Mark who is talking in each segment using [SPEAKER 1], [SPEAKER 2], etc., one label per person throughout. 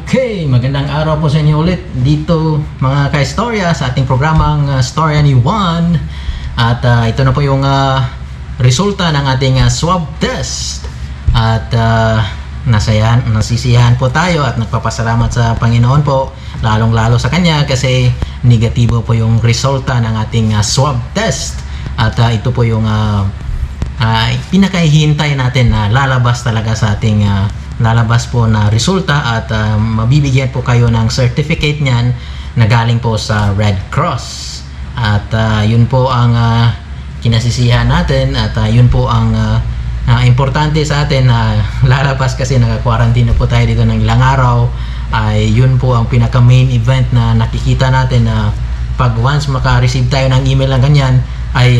[SPEAKER 1] Okay, magandang araw po sa inyo ulit dito mga ka-istorya sa ating programang Storya ni Juan. At ito na po yung resulta ng ating swab test. At nasisiyahan po tayo at nagpapasalamat sa Panginoon po, lalong-lalo sa Kanya kasi negatibo po yung resulta ng ating swab test. At ito po yung pinakahihintay natin na lalabas talaga sa ating lalabas po na resulta at mabibigyan po kayo ng certificate niyan na galing po sa Red Cross. At yun po ang kinasisihan natin at yun po ang importante sa atin na lalabas kasi naka-quarantine na po tayo dito ng ilang araw. Ay yun po ang pinaka main event na nakikita natin na pag once maka-receive tayo ng email ng ganyan ay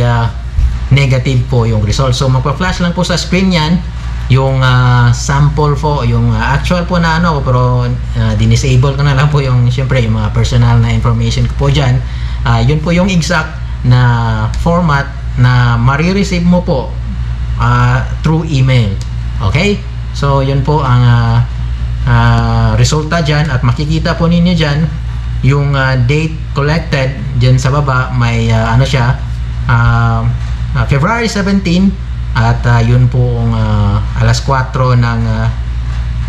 [SPEAKER 1] negative po yung result. So magpa-flash lang po sa screen yan yung sample po, yung actual po na pero dinisable ko na lang po yung syempre yung mga personal na information ko po dyan. Yun po yung exact na format na marireceive mo po through email. Okay? So yun po ang resulta dyan at makikita po ninyo dyan yung date collected dyan sa baba. May siya February 17 at yun pong alas 4 ng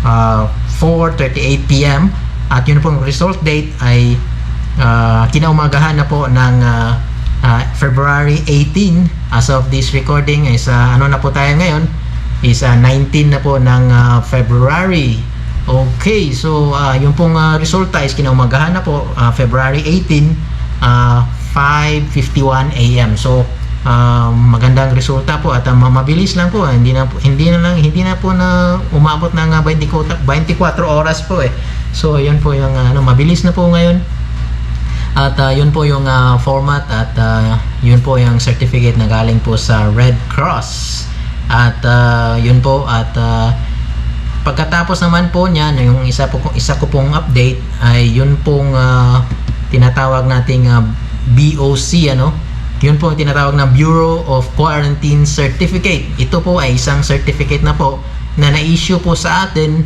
[SPEAKER 1] 4:38 PM at yun pong result date ay kinaumagahan na po ng February 18. As of this recording is na po tayo ngayon is 19 na po ng February. Okay, so yung pong resulta is kinaumagahan na po February 18 5:51 AM. So magandang resulta po at mabilis lang po, hindi na po na umabot ng 24 oras po So yun po yung mabilis na po ngayon at yun po yung format at yun po yung certificate na galing po sa Red Cross at yun po at pagkatapos naman po niyan yung isa ko pong update ay yun pong tinatawag nating BOC yun po ang tinatawag na Bureau of Quarantine Certificate. Ito po ay isang certificate na po na na-issue po sa atin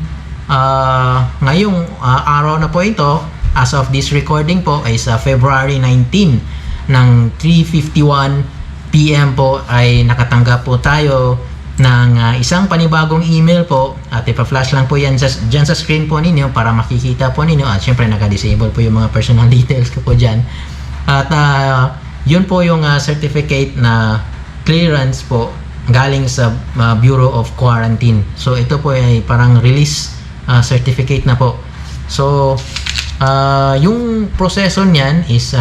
[SPEAKER 1] ngayong araw na po ito. As of this recording po ay sa February 19 ng 3:51 PM po ay nakatanggap po tayo ng isang panibagong email po at ipa-flash lang po yan dyan sa screen po ninyo para makikita po ninyo at syempre naka-disable po yung mga personal details ko po dyan. At yun po yung certificate na clearance po galing sa Bureau of Quarantine. So ito po ay parang release certificate na po. So yung proseso niyan is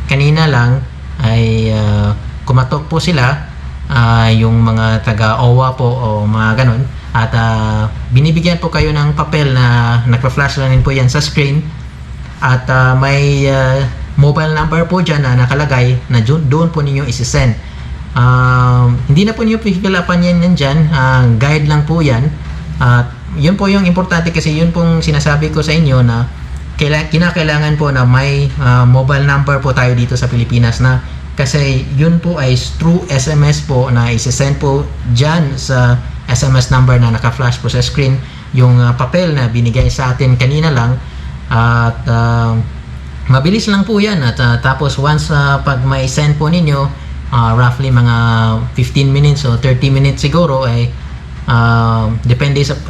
[SPEAKER 1] kanina lang ay kumatok po sila yung mga taga-OWA po o mga ganon at binibigyan po kayo ng papel na nagpa-flash lang din po yan sa screen at may mobile number po dyan na nakalagay na doon po ninyo isi-send. Hindi na po ninyo pipilapan yan dyan, guide lang po yan. Yun po yung importante kasi yun pong sinasabi ko sa inyo na kinakailangan po na may mobile number po tayo dito sa Pilipinas na kasi yun po ay through SMS po na isi-send po dyan sa SMS number na naka-flash po sa screen yung papel na binigay sa atin kanina lang at mabilis lang po yan at tapos once pag may send po ninyo roughly mga 15 minutes o 30 minutes siguro ay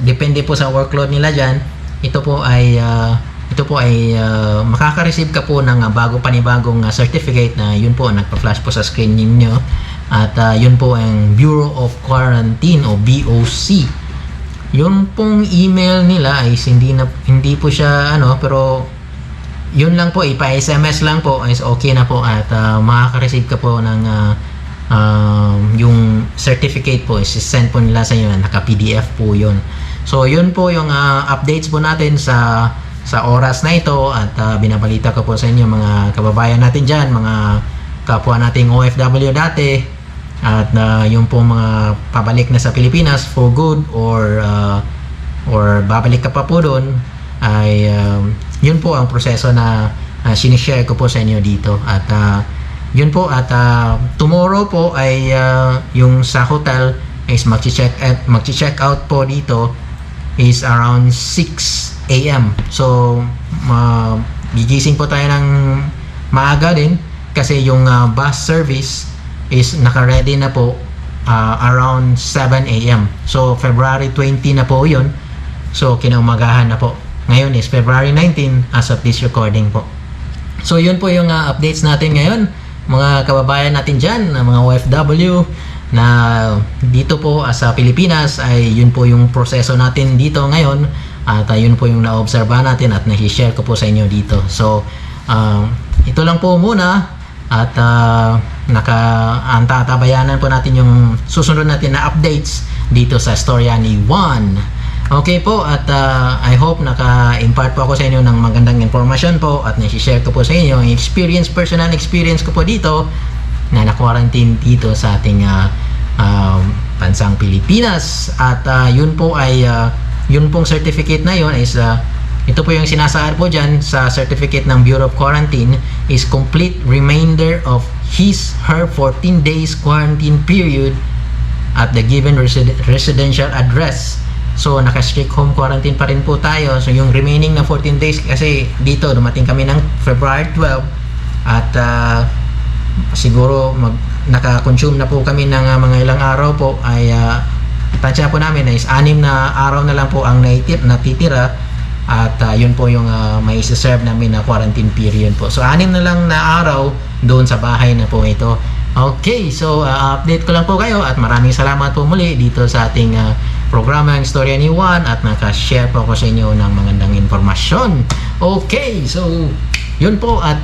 [SPEAKER 1] depende po sa workload nila dyan. Ito po ay makaka-receive ka po ng panibagong certificate na yun po nagpa-flash po sa screen ninyo at yun po ang Bureau of Quarantine o BOC. Yun pong email nila ay hindi po siya pero yun lang po, ipa-SMS lang po is okay na po at makaka-receive ka po ng yung certificate po is send po nila sa inyo, naka-PDF po yun. So yun po yung updates po natin sa oras na ito at binabalita ko po sa inyo mga kababayan natin dyan, mga kapwa nating OFW dati at yung po mga pabalik na sa Pilipinas for good or babalik ka pa po doon ay yun po ang proseso na sinishare ko po sa inyo dito at yun po at tomorrow po ay yung sa hotel is magche-check out po dito is around 6 a.m. So, gigising po tayo ng maaga din kasi yung bus service is naka-ready na po around 7 a.m. So, February 20 na po yun. So, kinaumagahan na po. Ngayon is February 19 as of this recording po. So, yun po yung updates natin ngayon. Mga kababayan natin dyan, mga OFW na dito po sa Pilipinas ay yun po yung proseso natin dito ngayon at yun po yung naobserba natin at nai-share ko po sa inyo dito. So, ito lang po muna at tatabayanan po natin yung susunod natin na updates dito sa Storyani 1. Okay po, at I hope naka-impart po ako sa inyo ng magandang informasyon po at nai-share ko po sa inyo yung personal experience ko po dito na na-quarantine dito sa ating bansang Pilipinas. At yun po ay yun pong certificate na yun is ito po yung sinasaad po dyan sa certificate ng Bureau of Quarantine is complete remainder of her 14 days quarantine period at the given residential address. So, naka-strict home quarantine pa rin po tayo. So, yung remaining na 14 days, kasi dito, dumating kami ng February 12 at siguro naka-consume na po kami ng mga ilang araw po ay tansya po namin is 6 na araw na lang po ang natitira at yun po yung may isa-serve namin na quarantine period po. So, 6 na lang na araw doon sa bahay na po ito. Okay, so update ko lang po kayo at maraming salamat po muli dito sa ating programa ng Storya ni Juan at naka-share po ako sa inyo ng magandang informasyon. Okay, so yun po at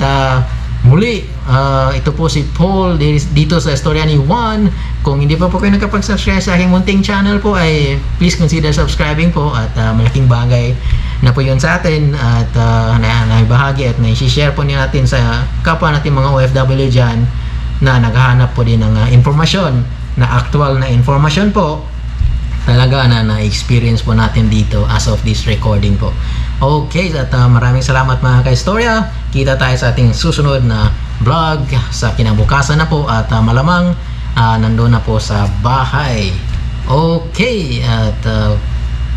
[SPEAKER 1] muli, ito po si Paul dito sa Storya ni Juan. Kung hindi pa po kayo nakapag-subscribe sa aking munting channel po ay please consider subscribing po at malaking bagay na po yun sa atin at naibahagi at naishishare po niya natin sa kapwa natin mga OFW dyan na naghahanap po din ng informasyon na actual na informasyon po talaga na na-experience po natin dito as of this recording po. Okay, at maraming salamat mga ka-istorya. Kita tayo sa ating susunod na vlog sa kinabukasan na po at malamang nandun na po sa bahay. Okay, at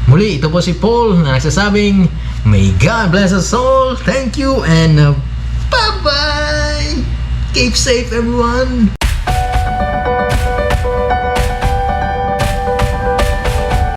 [SPEAKER 1] muli ito po si Paul na nagsasabing may God bless us all. Thank you and bye-bye! Keep safe everyone!